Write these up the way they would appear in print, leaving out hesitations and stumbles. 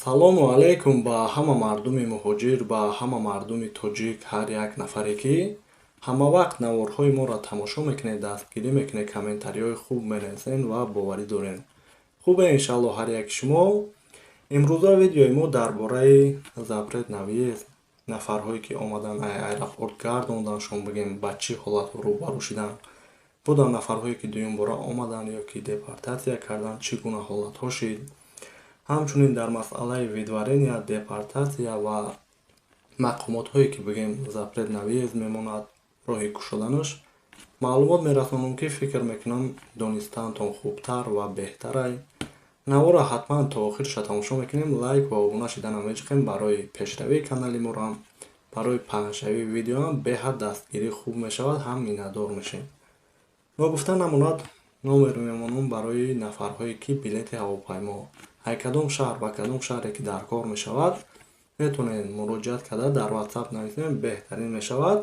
Салому алайкум ба ҳама мардуми муҳоҷир, ба ҳама мардуми тоҷик, ҳар як нафаре, ки ҳамавақт наворҳои моро тамошо мекунед, дастгирӣ мекунед, комментариҳои хуб менависед ва боварӣ дорем. Хубе, иншалло, ҳар яки шумо. Имрӯза видеои мо дар бораи запрет на въезд, нафарҳое, ки омадан, аэропорт гардонданшон, бигем, ба чӣ ҳолатҳо рӯбарӯ шуданд. Буданд нафарҳое, ки дуюм бора омаданд ё ки депортатсия карданд, чӣ гуна ҳолатҳо шид. Ҳамчунин дар масъалаи выдворения, депортатсия ва мақомотҳое, ки, бигем, запрет на въезд мемонад, роҳи кушоданаш маълумот мерасонам, ки фикр мекунам, донистаантон хубтар ва беҳтарай. Навора ҳатман то охирша тамошо мекунем, лайк ва обуна шиданам мечиқем. Барои пешравии канали моро, барои паҳншавии видеоам беҳад дастгирӣ хуб мешавад, ҳам миннатдор мешем. Ногуфта намонад, номер мемонам барои нафарҳое, ки билети ҳавопаймо ай кадом шаҳр ба кадом шаҳре ки дар кор мешавад, метавонед муроҷиат карда, дар Ватсап нависем, беҳтарин мешавад.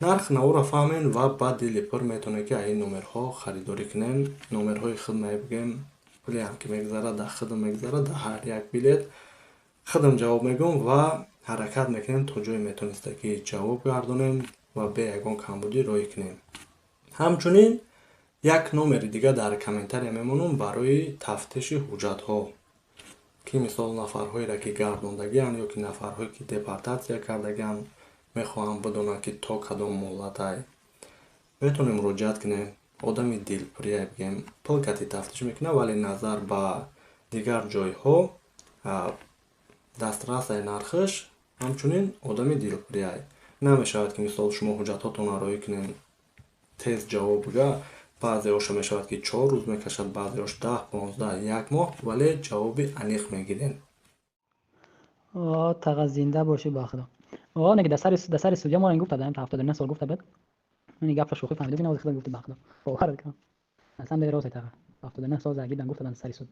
Нарх наворо фаҳмем ва ба дили пур метавонед, ки аз ин номерҳо харидорӣ кунем. Номерҳои худ мебигем, пулеам ки мегузарад, дар худам мегузарад. Дар ҳар як билет худам ҷавоб мегӯм ва ҳаракат мекунем, то ҷое метавониста, ки ҷавоб гардонем ва бе ягон камбудӣ роҳӣ кунем. Ҳамчунин як номери дига дар комментария мемонам барои тафтиши ҳуҷҷатҳо, ки мисол нафарҳоеро, ки гардондагианд ё ки нафарҳое, ки депортатсия кардагианд, мехоҳанд бидонанд, ки то кадом муҳлатай, метавонем муроҷиат кунем. Одами дилпурия, бигем, пул кати тафтиш мекунад, вале назар ба дигар ҷойҳо дастрасай нархаш. Ҳамчунин одами дилпурияй намешавад, ки мисол шумо ҳуҷҷатҳотонро роҳӣ кунем, тез ҷавоб бига. Баъзеҳоша мешавад, ки 4 рӯз мекашад, баъзеҳош 10, 15, як моҳ, вале ҷавоби аниқ мегирем. Таға, зинда бошӣ, ба худо. Не, дар сари судья мо гуфта, 79 сол гуфта буд. Ин гапа шӯхӣ фаҳмида, ки навози худо гуфти, ба худо бовар кунам, аслан бе рост. Таға, 79 сол загидан гуфта дар сари суд.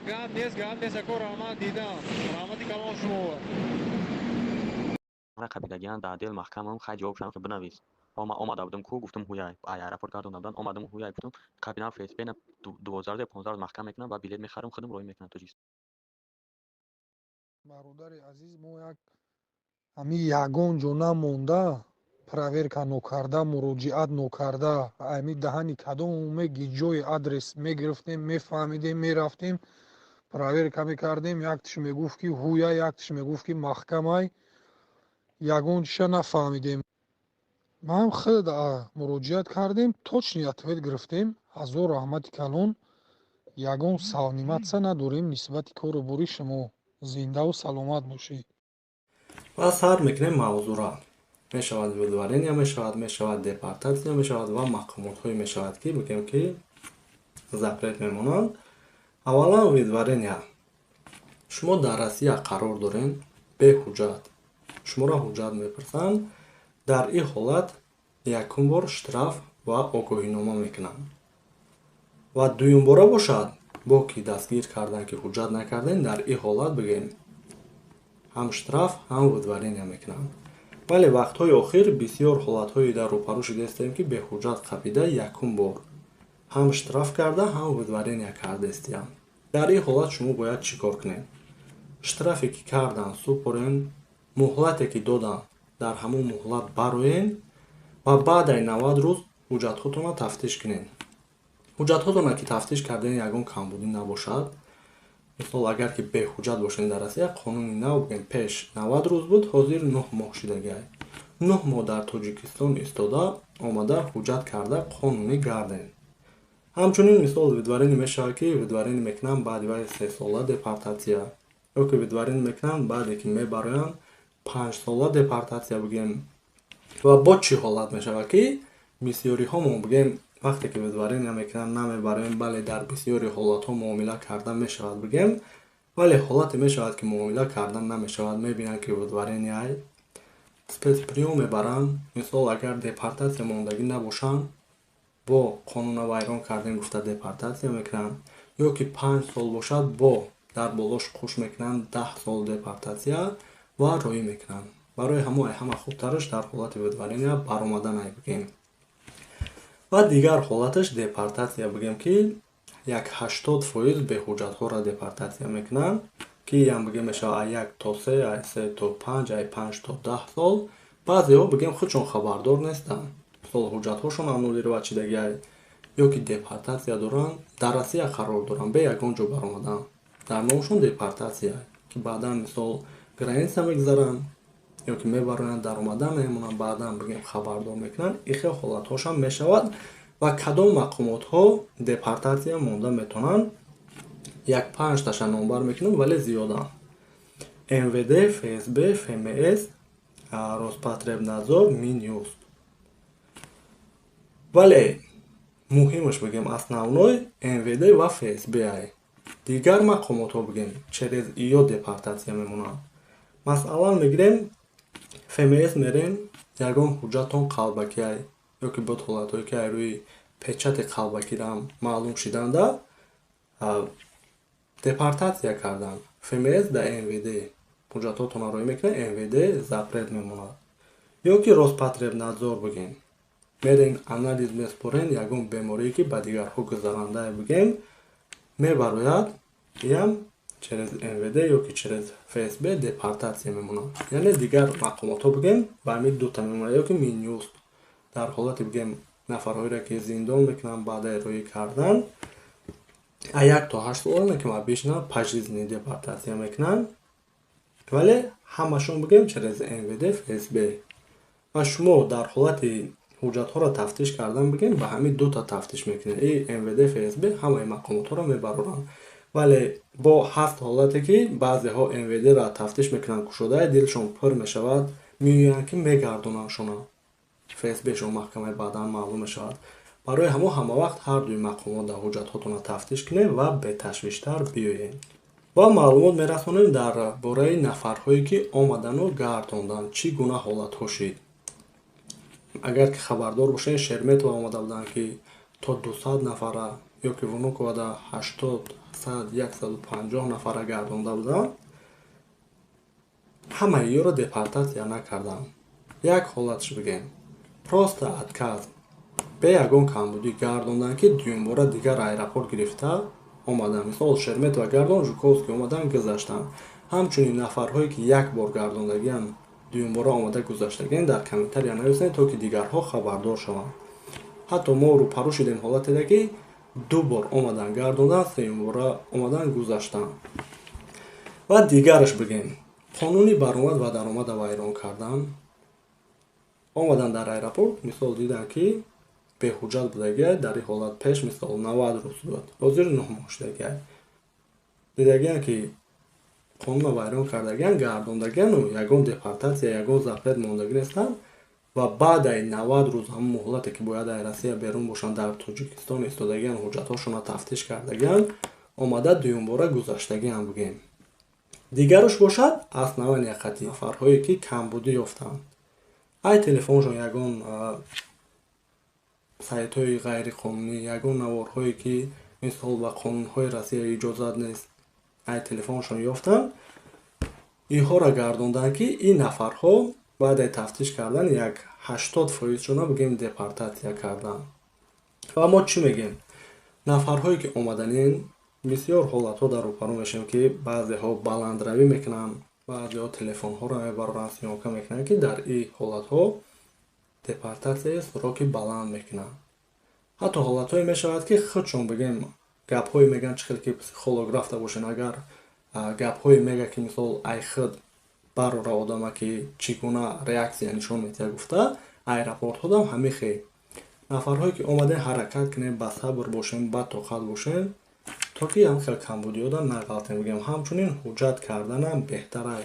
Гап нест, гап нест, ако, раҳмат, дидам, раҳмати калон шумо. Қабидагиан дар дел маҳкамам. Хай, ҷавоб шудам, ки бинавис. Омада будам ку, гуфтам, ҳуяй ай аэропорт гардонда буданд, омадам, ҳуяй гуфтам, кабинам ФСБ 12 рӯз ё 15 рӯз маҳкам мекунам ва билет мехарам, худам роҳӣ мекунам Тоҷикистон. Бародари азиз, мо як ҳамин ягон ҷо намонда, проверка нокарда, муроҷиат нокарда, ами даҳани кадоме ҷои адрес мегирифтем, мефаҳмидем, мерафтем, проверка мекардем. Яктиш мегуфт, ки ҳуя, яктиш мегуфт, ки маҳкамай, ягон чиша нафаҳмидем. Ман худ муроҷиат кардем, точный ответ гирифтем. Ҳазор раҳмати калон, ягон сомневаться надорем нисбати кору бори шумо. Зиндаву саломат бошед. Ва сар мекунем мавзӯъра. Мешавад выдворения, мешавад депортатсия, мешавад ва мақомотҳое мешавад, ки бигем, ки запрет мемонанд. Аввалан выдворения. Шумо дар Россия қарор дорем, беҳуҷҷат, шуморо ҳуҷҷат мепурсанд. Дар ин ҳолат якум бор штраф ва огоҳинома мекунанд ва дуюмбора бошад, бо ки дастгир карданд, ки ҳуҷҷат накардем, дар ин ҳолат, бигем, ҳам штраф, ҳам выдворения мекунанд. Вале вақтҳои охир бисёр ҳолатҳое дар рӯпарӯ шидаистем, ки беҳуҷҷат қапида, якум бор ҳам штраф карда, ҳам выдворения кардаистиям. Дар ин ҳолат шумо бояд чӣ кор кунед? Штрафе ки кардан, супорен, муҳлате ки доданд, дар ҳамон муҳлат бароен ва баъдаи 90 рӯз ҳуҷҷатҳотонро тафтиш кунед. Ҳуҷҷатҳотонро ки тафтиш кардем, ягон камбудӣ набошад, мисол, агар ки беҳуҷҷат бошед дар Россия, қонуни нав, бигем, пеш 90 рӯз буд, ҳозир 9 моҳ шидагиай. 9 моҳ дар Тоҷикистон истода, омада, ҳуҷҷат карда, қонунӣ гардед. Ҳамчунин, мисол, выдворение мешавад, ки выдворение мекунанд, баъди вай 3 сола депортатсия, ё ки выдворение мекунанд, баъде ки мебароянд, 5 сола депортатсия, бигем. Ва бо чӣ ҳолат мешавад, ки бисёриҳо мо, бигем, вақте ки выдворения мекунанд, намебароем. Бале, дар бисёри ҳолатҳо муомила карда мешавад, бигем, вале ҳолате мешавад, ки муомила карда намешавад. Мебинанд, ки выдворения, спецприём мебаранд. Мисол, агар депортатсия мондагӣ набошанд, бо қонуна вайрон кардем гуфта депортатсия мекунанд, ё ки 5 сол бошад, бо дар болош қуш мекунанд 10 сол депортатсия ва роҳӣ мекунанд. Барои ҳамои ҳама хубтараш дар ҳолати выдворения баромаданай, бигем. Ва дигар ҳолаташ депортатсия, бигем, ки Як 80% беҳуҷҷатҳоро депортатсия мекунанд, ки ям бигем мешавад ай 1 то 3, ай 3 то 5, ай 5 то 10 сол. Баъзеҳо, бигем, худшон хабардор нестанд, мисол, ҳуҷҷатҳошон аннулировать шидагиай ё ки депортатсия доранд, дар Россия қарор доранд, бе ягон ҷо баромадан, дар номшон депортатсия, ки баъдан, мисол, граница мегузаранд ё ки мебароянд, даромадан мемонанд, баъдан, бигем, хабардор мекунанд. Ин хел ҳолатҳошам мешавад. Ва кадом мақомотҳо депортатсия монда метавонанд? Як панҷташа номбар мекунам, вале зиёданд: МВД, ФСБ, ФМС, Роспотребнадзор, Минюст. Вале муҳимаш, бигем, основной МВД ва ФСБ ай. Дигар мақомотҳо, бигем, через иё депортатсия мемонанд. Масалан, мегирем, ФМС мерем, ягон ҳуҷҷатон қалбакиай ё ки буд ҳолатҳое, ки ай рӯи печати қалбакирам маълум шиданда депортатсия карданд. ФМС да МВД ҳуҷҷатҳотонро роӣ мекунад, МВД запрет мемонад. Ё ки Роспотребнадзор, бигем, мерен, анализ меспорен, ягон беморие, ки ба дигарҳо гузарандае, бигем, мебарояд, иам через МВД ё ки через ФСБ депортатсия мемонад. Яъне дигар мақомотҳо, бигем, ба ҳамин дута мемонад. Ё ки Минюст, дар ҳолати, бигем, нафарҳоеро, ки зиндон мекунанд, баъдаи роӣ кардан а 1 то 8 сола, ки обычно пожизненный депортатсия мекунанд, вале ҳамашон, бигем, через МВД, ФСБ. Ва шумо дар ҳолати ҳуҷҷатҳоро тафтиш кардан, бигем, ба ҳамин дута тафтиш мекунед, и МВД, ФСБ ҳамаи мақомотҳоро мебароранд. Вале бо ҳаст ҳолате, ки баъзеҳо МВДро тафтиш мекунанд, кушодаи дилшон пур мешавад, меоянд, ки мегардонандшона ФСБшон маҳкамаи, баъдан маълум мешавад. Барои ҳамо ҳамавақт ҳардуи мақомот дар ҳуҷҷатҳотонро тафтиш кунед ва беташвиштар биёед. Ва маълумот мерасонем дар бораи нафарҳое, ки омадану гардонданд, чӣ гуна ҳолатҳо шид. Агар ки хабардор бошед, Шереметьево омада буданд, ки то 200 нафара, ё ки Внуковода 80, 100, 150 нафара гардонда буданд. Ҳамаи ёро депортатсия накарданд. Як ҳолатш, бигем, просто отказ, бе ягон камбудӣ гардонданд, ки дуюмбора дигар аэропорт гирифта омаданд. Мисол, Шереметьево гардон, Жуковский омаданд, гузаштанд. Ҳамчунин нафарҳое, ки як бор гардондагианд, дуюмбора омада гузаштагианд, дар комментария нависед, то ки дигарҳо хабардор шаванд. Ҳатто мо рӯпарӯ шудем ҳолатере, ки ду бор омадан гардонданд, сеюмбора омадан гузаштанд. Ва дигараш, бигем, қонуни баромад ва даромада вайрон кардан. Омадан дар аэропорт, мисол, диданд, ки беҳуҷҷат будагиай. Дар ин ҳолат пеш, мисол, 90 рӯз буд, ҳозир 9 моҳ шудагиай. Дидагианд, ки қонунро вайрон кардагианд, гардондагиану ягон депортатсия, ягон запрет мондагӣ нестанд. Ва баъдаи 90 рӯз, ҳамон муҳлате, ки бояд ай Россия берун бошанд, дар Тоҷикистон истодагианд, ҳуҷҷатҳошонро тафтиш кардагианд, омада дуюмбора гузаштагианд, бигем. Дигараш бошад, основания қатъи нафарҳое, ки камбудӣ ёфтанд, ай телефоншон ягон сайтҳои ғайриқонунӣ, ягон наворҳое, ки, мисол, ба қонунҳои Россия иҷозат нест, ай телефоншон ёфтанд, инҳоро гардонданд, ки ин нафарҳо баъдаи тафтиш кардан як 80%шона, бигем, депортатсия карданд. Ва мо чӣ мегӯем? Нафарҳое, ки омаданин, бисёр ҳолатҳо дар рӯпарӯ мешавем, ки баъзеҳо баландравӣ мекунанд, баъзеҳо телефонҳоро мебароранд, съёмка мекунанд, ки дар ин ҳолатҳо депортатсияи сроки баланд мекунанд. Ҳатто ҳолатҳое мешавад, ки худшон, бигем, гапҳое мегӯянд, чӣ хел ки психолог рафта бошен, агар гапҳое мега, ки, мисол, ай худ барора одама, ки чӣ гуна реаксия нишон медиҳад, гуфта. Аэропортҳодам ҳамин хел. Нафарҳое, ки омадем, ҳаракат кунем, ба сабр бошем, ба тоқат бошем, то ки ҳам хел камбудиёда нағалтем, бигем. Ҳамчунин ҳуҷҷат карданам беҳтарай.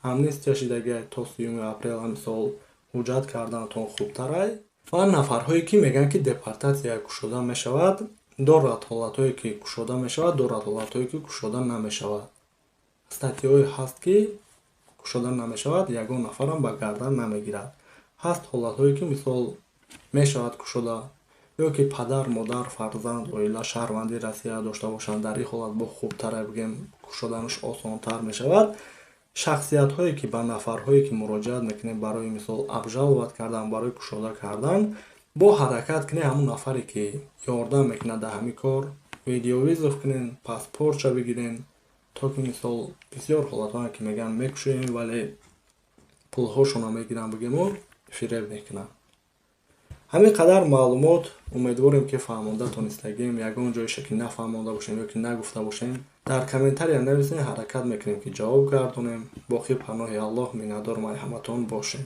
Амнистия шидагиай то 30-уми апрел, мисол, ҳуҷҷат карданатон хубтарай. Ва нафарҳое, ки мегӯянд, ки депортатсия кушода мешавад, дорад ҳолатҳое, ки кушода мешавад, дорад ҳолатҳое, ки кушода намешавад. Статьяҳое ҳаст, ки кушода намешавад, ягон нафарам ба гардан намегирад. Ҳаст ҳолатҳое, ки, мисол, мешавад кушода, ё ки падар, модар, фарзанд, оила шаҳрвандии Россия дошта бошанд, дар ин ҳолат бо хубтара, бигем, кушоданаш осонтар мешавад. Шахсиятҳое, ки ба нафарҳое, ки муроҷиат мекунем барои, мисол, обжаловать кардан, барои кушода кардан, бо ҳаракат кунед, ҳамон нафаре, ки ёрдам мекунад дар ҳамин кор. Видеовызов кунен, паспортша бигирен, то ки мисол бисёр ҳолатҳое ки мегӯянд мекушоем, вале пулҳошонро мегиранд, бигему фиреб мекунанд. Ҳамин қадар маълумот, умедворем, ки фаҳмонда тонистагем. Ягон ҷоише ки нафаҳмонда бошем ё ки нагуфта бошем, дар комментария нависем, ҳаракат мекунем, ки ҷавоб гардонем. Боқӣ паноҳи Аллоҳ, миннатдор марҳаматон бошем.